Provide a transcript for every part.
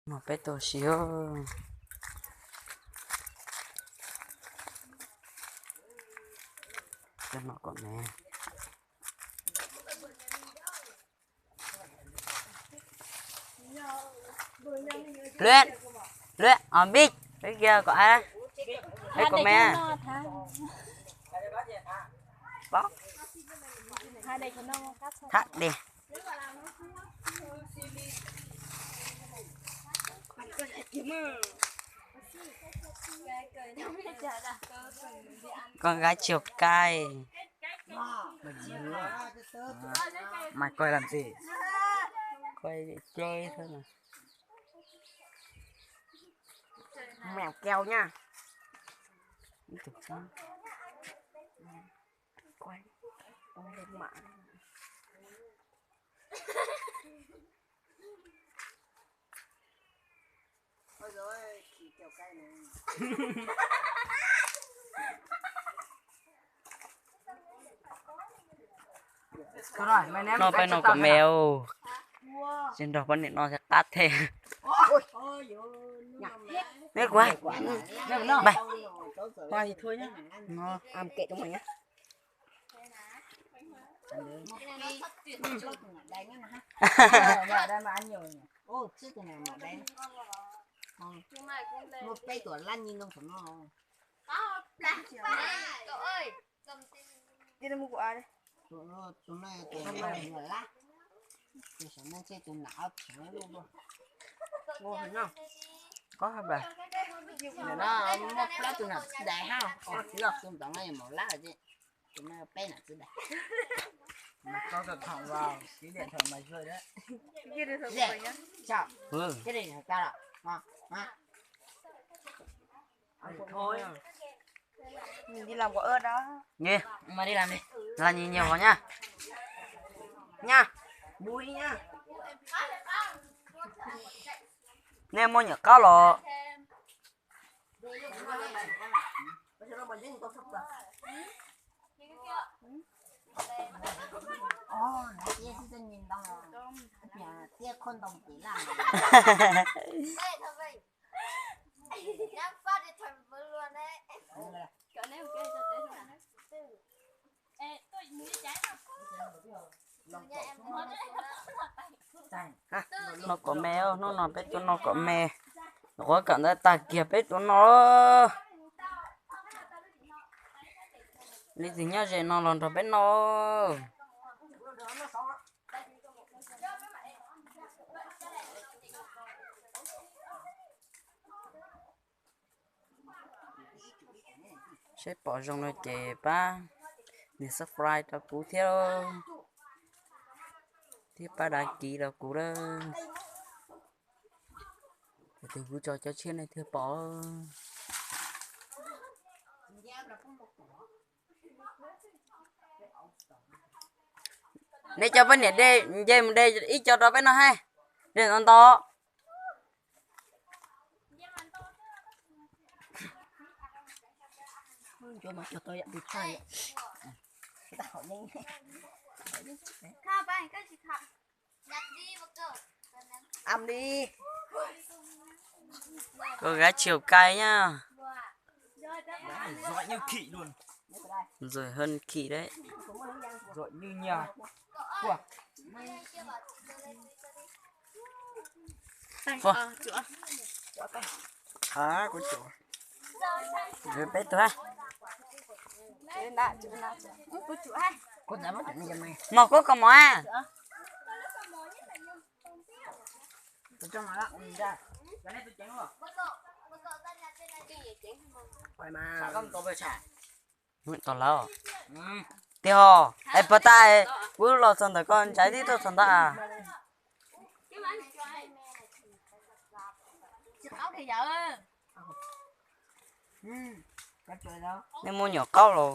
No peb tuaj si. Cov no kom me. Lươn, lươn, ôm bích, cái kia có ai đấy? Đấy, có me. Bó. Thắt đi. Con gái chiều cay. Mày coi làm gì? Quay để chơi thôi mà. Mèo keo nha. Quay. Quay lên mạng. No peb no kom me, tsis nrog poj niam no thiaj qab thiab. Neb kuv, no. Tus no tus nam ob txheem lub luaj. Tus no muaj plaub tus nam txwv dais hab, tus ntawd no yog maum lab lawm ces tus no peb nam txwv dais. Mày có được không vào cái điện thoại mày chơi đấy. Thế này là tao rồi. Hả? Hả? Thôi. Mình đi làm của ơn đó. Nè, mày đi làm đi. Làm nhiều nhiều vào nha. Nha. Vui nha. Neb muaj nyuam qaub los? Noj kom me, hnub no peb tuaj noj kom me. Nyuam qhuav kawm ntawv tag kiag peb tuaj noj. Leej twg nyob ze no los nrog peb noj. Seb pom zoo no ces pab nias subscribe rau kuv thiab, thiab pab đăng ký rau kuv lawm. Kuv tso cov tshiab nej thiaj pom. Nej coj peb niam de nce mus de ib co rau peb noj hab. De ntau ntau. Cô gái chiều cay nhá. Giỏi hơn Khỉ đấy. Peb tuaj. Mos koob kos mov a. Tau lawm. Tiag hos, es puas tas kuv los txog ntawm koj ntsaiv tib tuaj txog ntawd a. Nej muaj nyuam qaub los?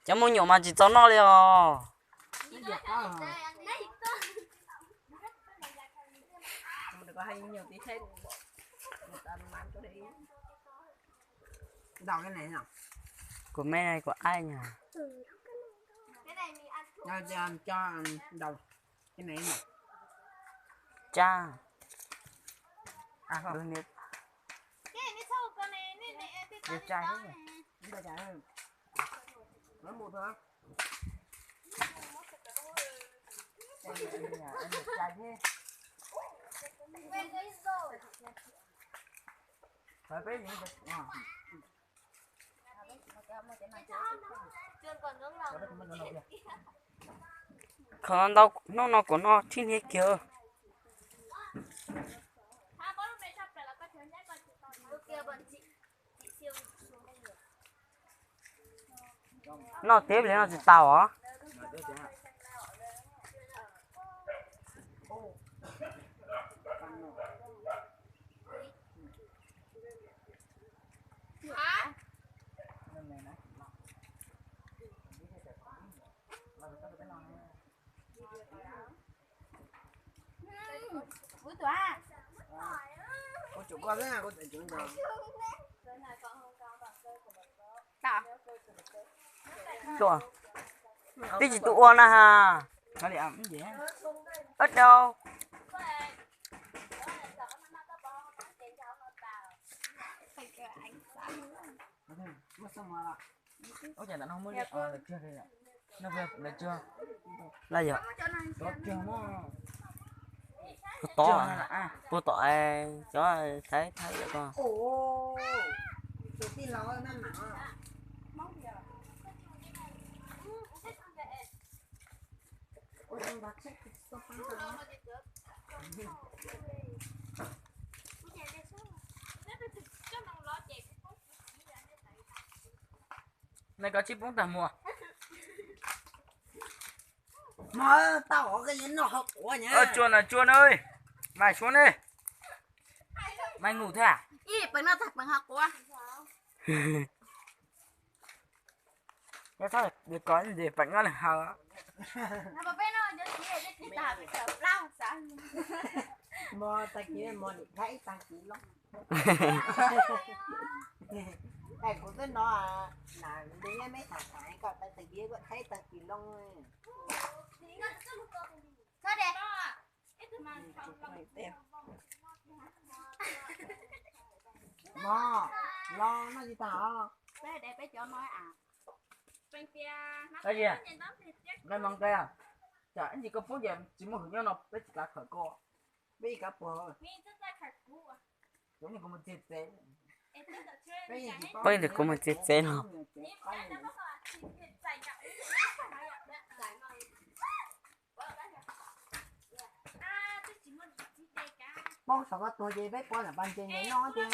Cov muaj nyuam mas tsis txaus noj li os. Kuv me kuv aib nyog. Cho, cho đầu cái này nè. Cha. À, không. Được nè. Được cha thế nhỉ? Được cha. Nói một thôi. Em được cha thế. Phải biết những cái, à. Kho ntau hnub no kuv noj tsib niag kiag. Noj tib pliag no tsis tau os. Tua. Twb tsis tu ua na ha. Ua dau. Lawm yog. Puag tom, puag tom cov Thaib Thaib lawm ko. Nai koj tsis poob tag muag. Mog, tau os, koj yuav noj ho quav nyab. Tsuag na, tsuag na, mais suav ne. Mais ngủ thế à? Ib peem noj tag peem ho quav. Nyob thab, nws kov nws peem noj nws haus. Mog, tag kis mog, nim thaij ib tag kis loo. Es kuv twb no, na, nws nyob meb tham tham kom tag kis kuv thaij tag kis loo. Mog, los noj tsis tag os. Nqaij mog nqaij, tsam ib ntsis koj poob ces tsis muaj hwm nyob no peb tsis kav khawm koj. Peb ib kav puag. Peb ntawm kuv mus txiav txev no. Poob saum koj tuag ces peb pov nram pas ntses nws noj ces.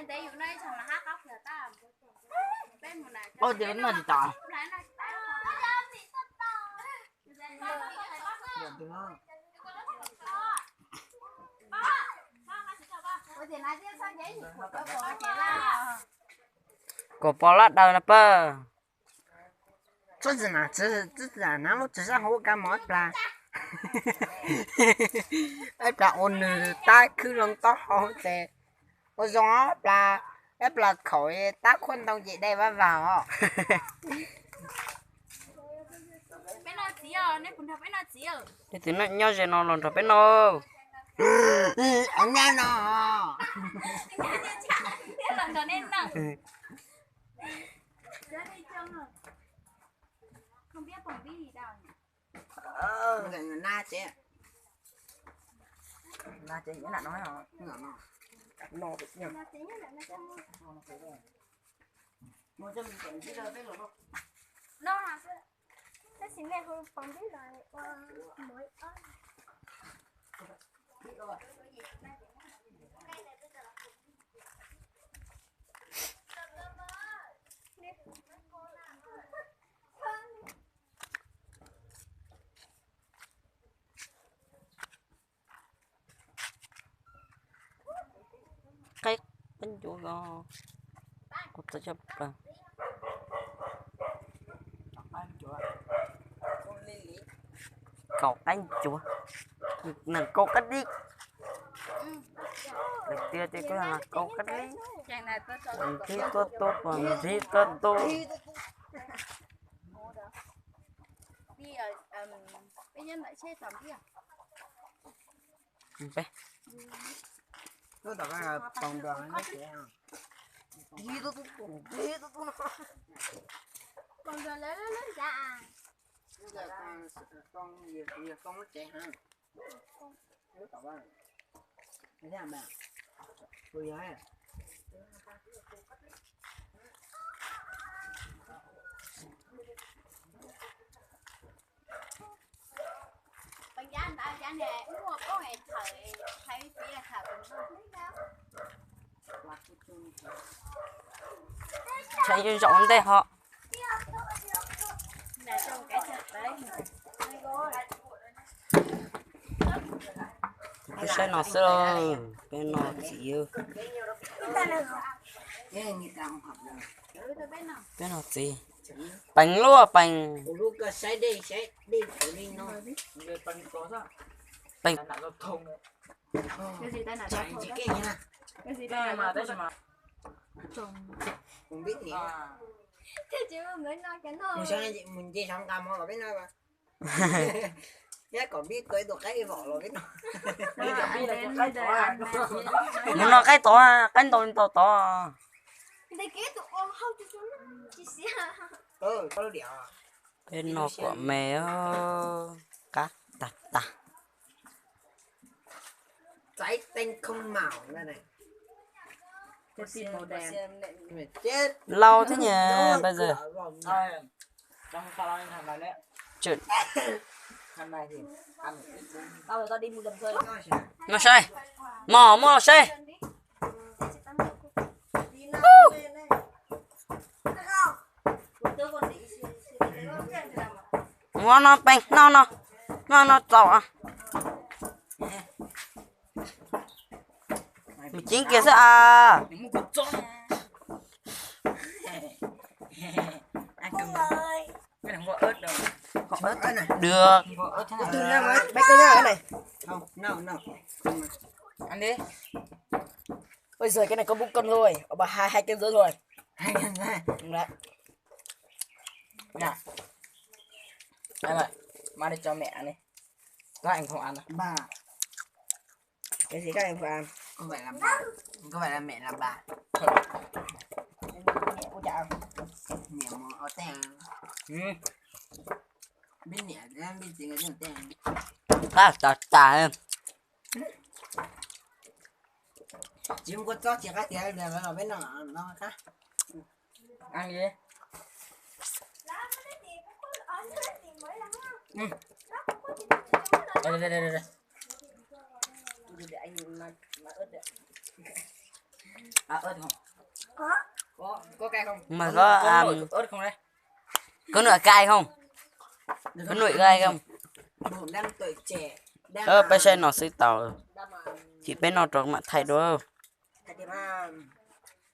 Ntev yus noj ib tsam mas hab qab pliag tag. Peb mus na. Ua tias noj tsis tau. Kom pov lab daws na pawg. Txhob txwm na, txhob txwm na, lub txwm sab hauv ua kab mov ib plag. Ib plag ua nws tab khwb loo taub hau ces ua zoo ob plag, ib plag khaum tab khuab ntoo ces dai vaj vag os. Leej twg nyob ze no los nrog peb noj. Nyab no. Na ces, na ces na no. Qaib, qaib ncuav ko, kuv txawv tshaj plaws. Kaus qaib ncuav, nees kaus qaib dib. Tias ces koj kaub kab li, nthib tuaj tuaj, nthib tuaj tuaj. Tsheb yeej zaum ua ntej ho. Peb saib no xwb lauj, peb no txiv. Peb no txiv. Peev luaj peev. Peev. Mus no qaib tod, qaib ntau ntau tod. Peb no kuam me, qab tag tag. Lauj thiab nyab npawg Zam. No saib, mos muab los saib. Ua no peev, no no, no no txaus. Mus ceev kiag xwb as. Được. Ôi giời, cái này có bốn con thôi, mà hai hai kg rưỡi thôi. Hai kg rưỡi. Dạ. Đây rồi, má đi cho mẹ ăn đi. Có ăn không ăn à? Bà. Cái gì các em không ăn? Không phải là bà. Không phải là mẹ là bà. Ôi chà. Mẹ mà ở đây. Ừ. Biết mẹ, biết gì người ta. Qab tas tas. Tsis muaj kua txob tsis qab tias los peb no no qab. Ăn gì? Ừ. Đây, đây, đây, đây, đây. À, ớt không? Có, có cay không? Mà có, có ăn ớt không đấy? Có nổi cay không? Có nổi cay không? Ơ, peb saib no xwb tau. Chim peb no rau mam thaij dua.